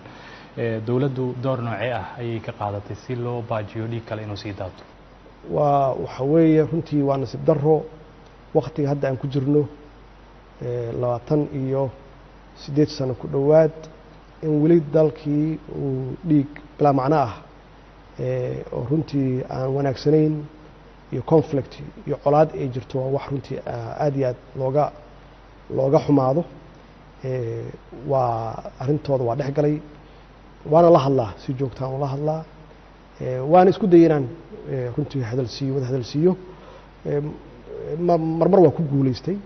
Dowladdu door noocee ah ayay ka qaadatay si loo baajiyo dhiig kale inuu sii daato? Waa waxa weeye runtii waa nasiib daro waktiga hadda aan ku jirno, 28 sano ku dhowaad, in weli dalkii uu dhiig bilaa macno ah oo runtii aan wanaagsanayn iyo conflict iyo colaad ay jirto. Waa wax runtii aad iyo aad looga xumaado. Waa arrintooda waa dhex galay, waana la hadlaa, si joogtaan ula hadlaa, waana isku dayay inaan runtii hadalsiiyo, wada hadalsiiyo. Marmar waa ku guulaystay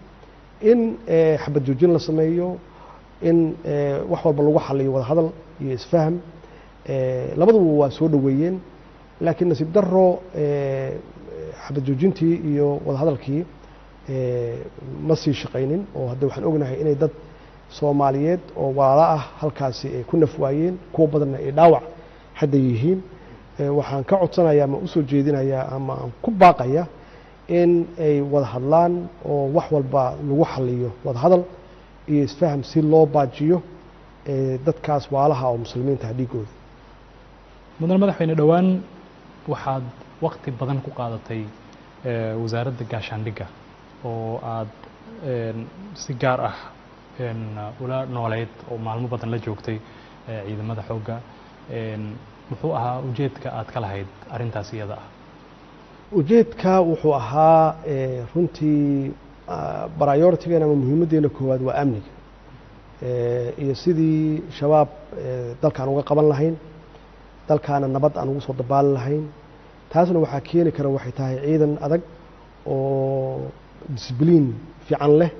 in xabad joojin la sameeyo, in wax walba lagu xaliyo wada hadal iyo isfaham. Labaduba waa soo dhoweeyeen, laakiin nasiib daro xabad joojintii iyo wada hadalkii ma sii shaqaynin, oo hadda waxaan ognahay inay dad Soomaaliyeed oo walaalo ah halkaasi ay ku naf waayeen, kuwa badanna ay dhaawac hadda yihiin. Waxaan ka codsanayaa ama usoo jeedinayaa ama aan ku baaqaya in ay wada hadlaan oo wax walba lagu xaliyo wada hadal iyo isfaham si loo baajiyo dadkaas waalaha oo muslimiinta dhiigooda. Mudan madaxweyne, dhowaan waxaad waqti badan ku qaadatay wasaaradda gaashaandhigga oo aad si gaar ah ula nooleyd oo maalmo badan la joogtay ciidamada xoogga. Muxuu ahaa ujeedka aad ka lahayd arrintaas iyada ah? Ujeedka wuxuu ahaa runtii priority-geena ama muhiimaddeena koowaad waa amniga iyo sidii Shabaab dalkaan uga qaban lahayn, dalkaana nabad aan ugu soo dabaali lahayn. Taasna waxaa keeni kara waxay tahay ciidan adag oo discipline fiican leh,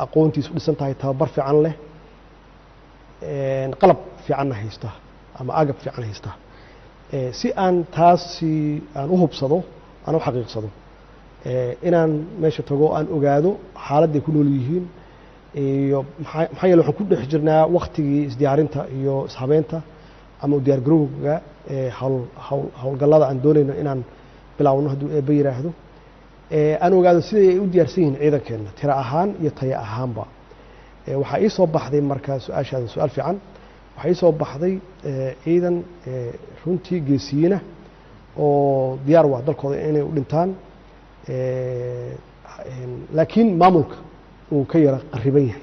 aqoontiisu dhisan tahay, tababar fiican leh, qalab fiicanna haysta ama agab fiican haysta. Si aan taasi aan u hubsado, aan u xaqiiqsado, inaan meesha tago, aan ogaado xaaladday ku nool yihiin iyo maxaa yeele waxaan ku dhex jirnaa waktigii isdiyaarinta iyo ishabeynta ama u diyaargarowga howlgallada aan doonayno inaan bilaawno hadduu Eebbe yidhaahdo. Aan ogaado siday ay u diyaarsan yihiin ciidankeenna tiro ahaan iyo tayo ahaanba. Waxaa ii soo baxday marka, su-aashaada su-aal fiican, waxaa ii soo baxday ciidan runtii geesiyiina oo diyaar waa dalkooda inay u dhintaan, laakiin maamulka uu ka yara qariban yahay.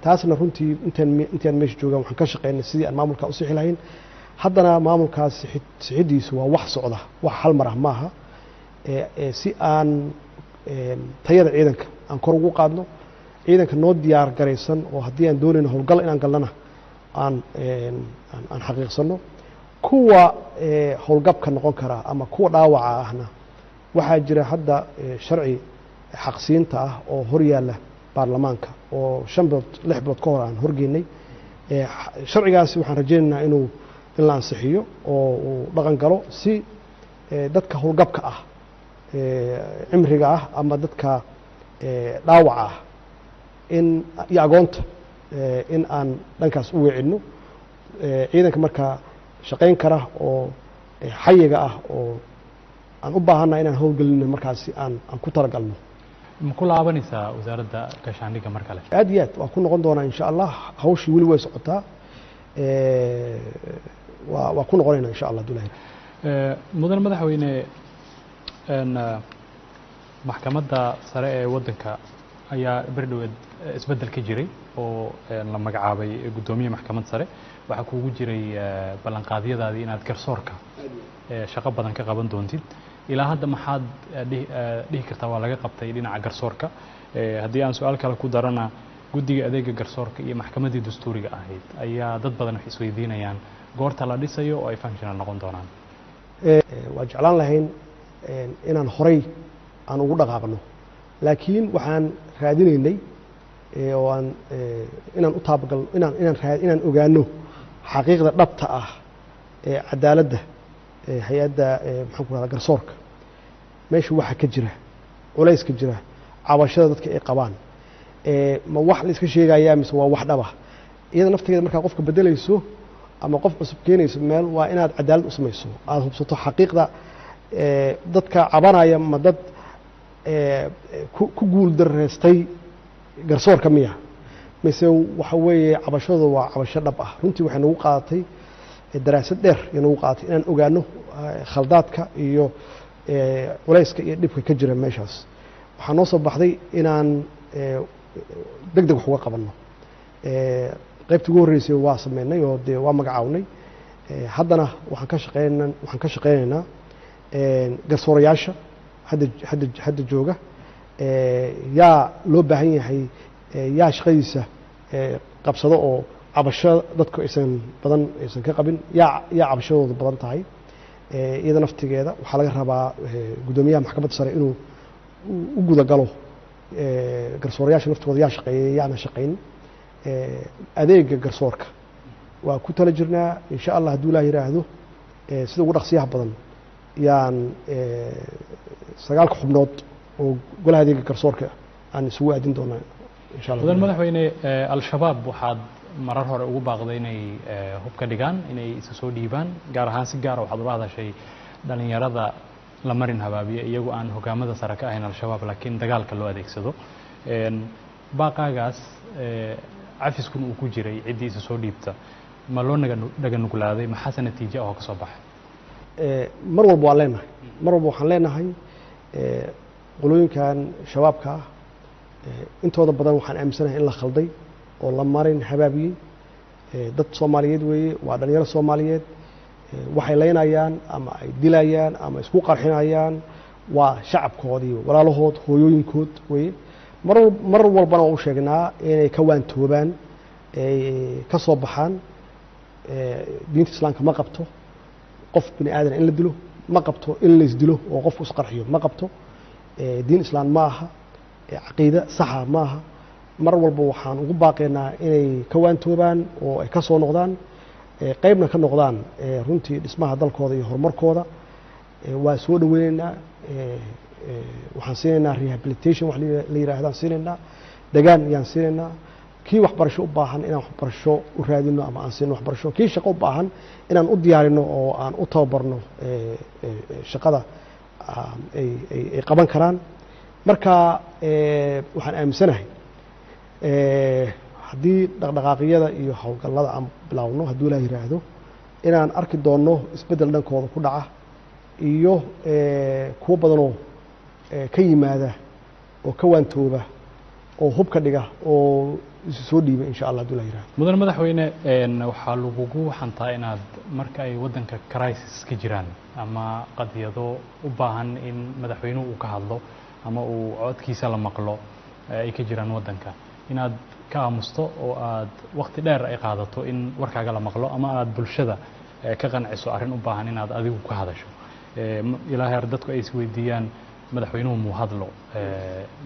Taasna runtii intaan meesha joogaan waxaan ka shaqeynay sidii aan maamulka u sixi lahayn. Haddana maamulkaas sixidiisu waa wax socda, wax hal mar ah maaha. Si aan tayada ciidanka aan kor ugu qaadno, ciidanka noo diyaar garaysan oo haddii aan doonayno howlgal inaan galnana aan xaqiiqsano, kuwa howlgabka noqon kara ama kuwa dhaawaca ahna waxaa jira hadda sharci xaqsiinta ah oo hor yaalla baarlamaanka oo 5 bilood 6 bilood ka hor aan horgeynay. Sharcigaasi waxaan rajaynaynaa in la ansixiyo oo uu dhaqan galo si dadka howlgabka ah, cimriga ah ama dadka dhaawaca ah in iyo agoonta in aan dhankaas u weecinno. Ciidanka markaa shaqayn kara oo xayiga ah oo aan u baahannaha inaan howlgelino markaasi aan ku talagalno. Ma ku laabanaysaa wasaaradda gaashaandhigga mar kale? Aad iyo aad waan ku noqon doonaa insha Allah. Hawshii weli way socotaa, waa ku noqonayna insha Allah dulahi. Mudan madaxweyne, maxkamadda sare ee waddanka ayaa beri dhoweed isbeddel ka jiray oo la magacaabay guddoomiye maxkamad sare. Waxaa kuugu jiray ballanqaadyadaadii inaad garsoorka shaqo badan ka qaban doontid. Ilaa hadda maxaad dhihi kartaa waa laga qabtay dhinaca garsoorka? Haddii aan su-aal kale ku darana, guddiga adeega garsoorka iyo maxkamaddii dastuuriga ahayd ayaa dad badan waxay isweydiinayaan goorta la dhisayo oo ay functional noqon doonaan. Waa jeclaan lahayn inaan horay aan ugu dhaqaaqno, laakiin waxaan raadinaynay oo aan inaan u taabagalno inaan ogaano xaqiiqda dhabta ah ee cadaaladda, hay-adda maxaan ku rahda garsoorka, meesha waxa ka jira, culayska jira, cabashada dadka ay qabaan, ma wax la iska sheegayaa mise waa wax dhaba. Iyada naftigeeda markaa qofka bedelayso ama qof cusub keenayso meel, waa inaad cadaalad u samayso, aada hubsato xaqiiqda dadka cabanaya, ma dad ku guul dareystay garsoorka miya mise waxa weeye cabashadu waa cabasho dhab ah. Runtii waxay nagu qaadatay daraasad dheer iyo nagu qaadatay inaan ogaano khaldaadka iyo culayska iyo dhibka ka jira meeshaas. Waxaa noo soo baxday inaan deg deg wax uga qabanno. Qaybtii ugu horreysay waa sameynay oo dee waa magacawnay. Haddana waxaan ka shaqeynaynaa garsoorayaasha hadda jooga yaa loo baahan yahay, yaa shaqadiisa qabsado oo cabasho dadku aysan badan aysan ka qabin, yaa cabashadooda badan tahay. Iyada naftigeeda waxaa laga rabaa guddoomiyaha maxkamadda sare inuu u guda galo garsoorayaasha naftooda, yaa shaqeeyay, yaana shaqayn. Adeega garsoorka waa ku tala jirnaa insha Allah hadduu Ilaah yidhaahdo sida ugu dhaqsiyaha badan yaan 9-ka xubnood oo golaha adeega garsoorka aan isugu aadin doonaa insha Allah. Mudan madaxweyne, Al-Shabaab waxaad marar hore ugu baaqday inay hub ka dhigaan, inay isu soo dhiibaan, gaar ahaan si gaara waxaad ula hadashay dhalinyarada la marin habaabiye, iyagu aan hogaamada sare ka ahayn Al-Shabaab, laakiin dagaalka loo adeegsado. Baaqaagaas cafiskun uu ku jiray ciddii isu soo dhiibta, ma loo naga dhaganuglaaday? Maxaase natiijo ahoo ka soo baxay? Mar walba waan leenahay, mar walba waxaan leenahay qolooyinkan shabaabka ah intooda badan waxaan aaminsanahay in la khalday oo la marin habaabiyey. Dad Soomaaliyeed weeye, waa dhalinyaro Soomaaliyeed. Waxay leynayaan ama ay dilayaan ama isku qarxinayaan waa shacabkoodii, walaalahood, hooyooyinkood weeye. Mar walbana waan u sheegnaa inay ka waantoobaan, ay ka soo baxaan. Diinta Islaamka ma qabto qof bini aadan in la dilo, ma qabto in la isdilo oo qofku isqarxiyo, ma qabto. Diin Islaam ma aha, caqiide saxa ma aha. Mar walba waxaan ugu baaqaynaa inay ka waantoobaan oo ay ka soo noqdaan, qaybna ka noqdaan runtii dhismaha dalkooda iyo horumarkooda. Waa soo dhaweyneynaa, waxaan siinaynaa rehabilitation wax la yidhaahdaan siinaynaa, degaan yaan siinaynaa. Kii waxbarasho u baahan inaan waxbarasho u raadino ama aan siino waxbarasho, kii shaqo u baahan inaan u diyaarino oo aan u tababarno shaqada ay qaban karaan. Marka waxaan aaminsanahay haddii dhaqdhaqaaqyada iyo howlgallada aan bilaawno, hadduu Ilaah yidhaahdo, inaan arki doonno isbeddel dhankooda ku dhaca iyo kuwo badanoo ka yimaada oo ka waantooba oo hub ka dhiga oo isu soo dhiiba, insha Allah, hadduu Ilaah yidhaahdo. Mudane madaxweyne, waxaa lagugu xantaa inaad marka ay waddanka crisis ka jiraan ama qadiyado u baahan in madaxweynuhu uu ka hadlo ama uu codkiisa la maqlo ay ka jiraan waddanka, inaad ka aamusto oo aad waqti dheer ay qaadato in warkaaga la maqlo ama aad bulshada ka qanciso arrin u baahan inaad adigu ka hadasho, ilaa heer dadku ay isweydiiyaan madaxweynuhu muu hadlo.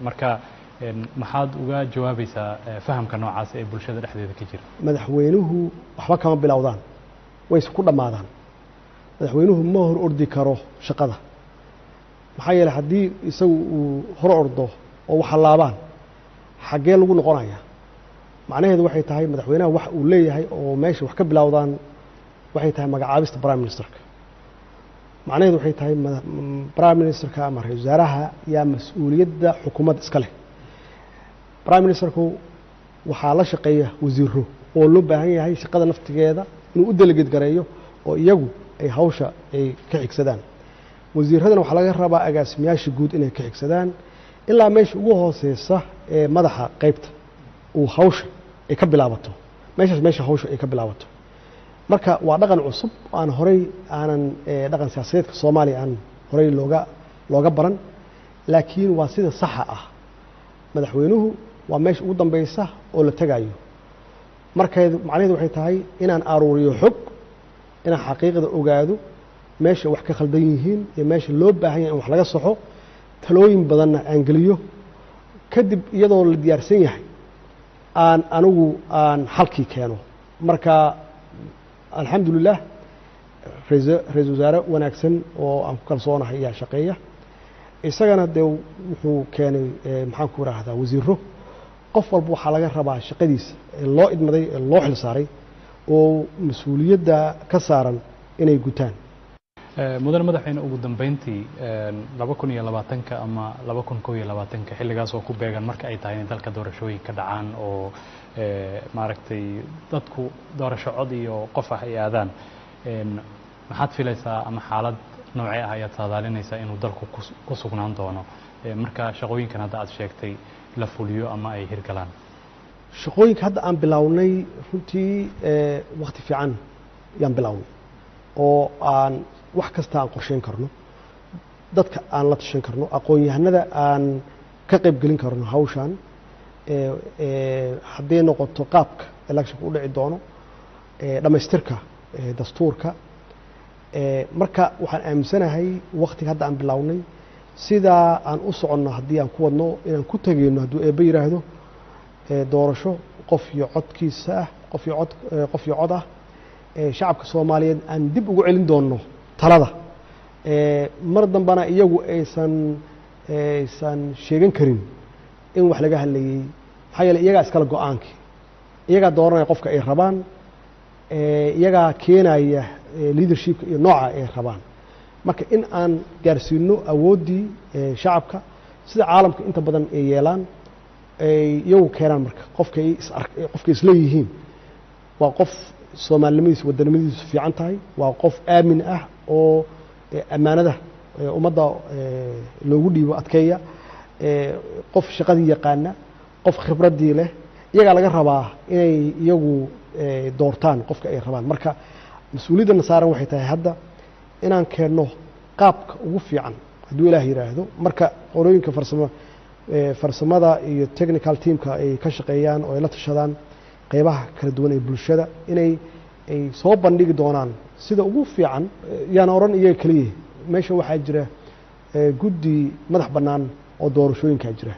Marka maxaad uga jawaabaysaa fahamka noocaas ee bulshada dhexdeeda ka jira? Madaxweynuhu waxba kama bilowdaan, wayse ku dhammaadaan. Madaxweynuhu ma hor ordi karo shaqada, maxaa yeeley haddii isagu uu hor ordo oo wax laabaan, xaggee lagu noqonaya? Macnaheedu waxay tahay madaxweynaha wax uu leeyahay oo meesha wax ka bilowdaan waxay tahay magacaabista prime ministerka. Macnaheedu waxay tahay prime ministerka ama ra-isul wasaaraha yaa mas-uuliyadda xukuumadda iska leh. Prime ministerku waxaa la shaqeeya wasiiro oo loo baahan yahay shaqada naftigeeda inuu u delegate gareeyo oo iyagu ay hawsha ay ka xigsadaan. Wasiiradana waxaa laga rabaa agaasimayaasha guud inay ka xigsadaan, ilaa meesha ugu hooseysa ee madaxa qaybta uu hawsha ay ka bilaabato, meeshaas meesha hawsha ay ka bilaabato. Marka waa dhaqan cusub aan horey aanan dhaqan siyaasadeedka Soomaaliya aan horey looga baran, laakiin waa sida saxa ah. Madaxweynuhu waa meesha ugu dambeysa oo la tegayo. Markeedu macnaheedu waxay tahay inaan aruuriyo xog, inaan xaqiiqda ogaado, meesha wax ka khaldan yihiin iyo meesha loo baahan yahay in wax laga saxo, talooyin badanna aan geliyo. Kadib iyadoo la diyaarsan yahay aan anigu aan xalkii keeno. Marka alxamdulilah, ra-iisul wasaare wanaagsan oo aan ku kalsoonahay ayaa shaqeeya. Isagana dee wuxuu keenay, maxaan ku idhaahdaa, wasiiro. Qof walba waxaa laga rabaa shaqadiisa ee loo idmaday ee loo xil saaray oo mas-uuliyadda ka saaran inay gutaan. Mudane madaxweyne, ugu dambeyntii, 2020-ka ama 2021-ka, xilligaas oo ku beegan marka ay tahay in dalka doorashooyin ka dhacaan oo maaragtay dadku doorasho cod iyo qof ah ay aadaan, maxaad filaysaa ama xaalad noocee ah ayaad saadaalinaysaa inuu dalku ku sugnaan doono marka shaqooyinkan hadda aad sheegtay la fuliyo ama ay hirgalaan? Shaqooyinka hadda aan bilownay runtii wakti fiican yaan bilownay oo aan wax kasta aan qorsheyn karno, dadka aan la tashan karno, aqoon-yahanada aan ka qayb gelin karno hawshan, hadday noqoto qaabka electionka u dhici doono, dhammaystirka dastuurka. Marka waxaan aaminsanahay waktiga hadda aan bilownay sidaa aan u soconno haddii aan ku wadno inaan ku tegeyno, hadduu Eebbe yidhaahdo, doorasho qof iyo codkiisa ah, qof iyo cod, qof iyo cod ah, shacabka Soomaaliyeed aan dib ugu celin doonno talada, mar dambana iyagu aysan sheegan karin in wax laga hadlayey, maxaa yeeley iyagaa iskale go-aankii. Iyagaa dooranaya qofka ay rabaan, iyagaa keenaya leadershipka iyo nooca ay rabaan. Marka in aan gaarsiino awooddii shacabka sida caalamka inta badan ay yeelaan, ay iyagu keenaan marka qofka ay is qofka isleeyihiin waa qof soomaalinimadiisu, waddanimadiisu fiican tahay, waa qof aamin ah oo ammaanada ummadda loogu dhiibo adkeeya, qof shaqadii yaqaana, qof khibraddii leh. Iyagaa laga rabaa inay iyagu doortaan qofka ay rabaan. Marka mas-uuliyaddana saaran waxay tahay hadda inaan keenno qaabka ugu fiican, hadduu Ilaah yidhaahdo. Marka qolooyinka farsamo farsamada iyo technical teamka ay ka shaqeeyaan oo ay la tashadaan qeybaha kala duwan ee bulshada, inay ay soo bandhigi doonaan sida ugu fiican. Yaan odhan iyaga keliya, meesha waxaa jira guddi madax bannaan oo doorashooyinkaa jira,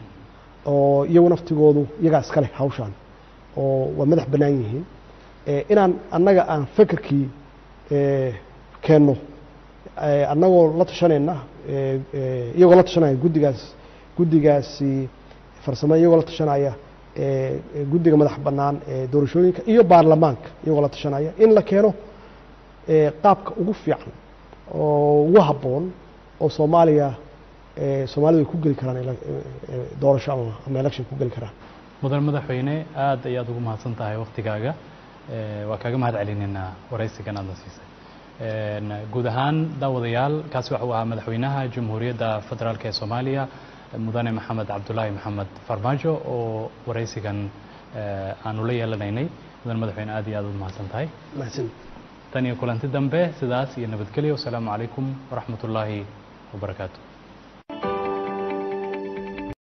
oo iyagu naftigoodu iyagaa iska leh hawshaan oo waa madax bannaan yihiin. Inaan annaga aan fekerkii keenno, annagoo la tashanayna, iyagoo la tashanaya guddigaas, guddigaasi farsamo, iyagoo la tashanaya guddiga madax bannaan ee doorashooyinka iyo baarlamaanka, iyagoo la tashanaya, in la keeno qaabka ugu fiican oo ugu habboon oo Soomaaliya Soomaalidu ay ku geli karaan doorasho ama election ku geli karaan. Mudan madaxweyne, aad ayaad ugu mahadsan tahay waktigaaga. Waa kaaga mahad celinaynaa waraysigan aad na siisay. Guud ahaan daawadayaal, kaasi waxuu ahaa madaxweynaha Jamhuuriyadda Federaalk ee Soomaaliya, mudane Maxamed Cabdulaahi Maxamed Farmaajo, oo waraysigan aanu la yeelanaynay. Mudan madaxweyne, aad iyo aad ugu mahadsan tahay. Mahadsan. Tan iyo kulanti dambe, sidaas iyo nabadgelyo. Wasalaamu calaykum waraxmat ullaahi wabarakaatu.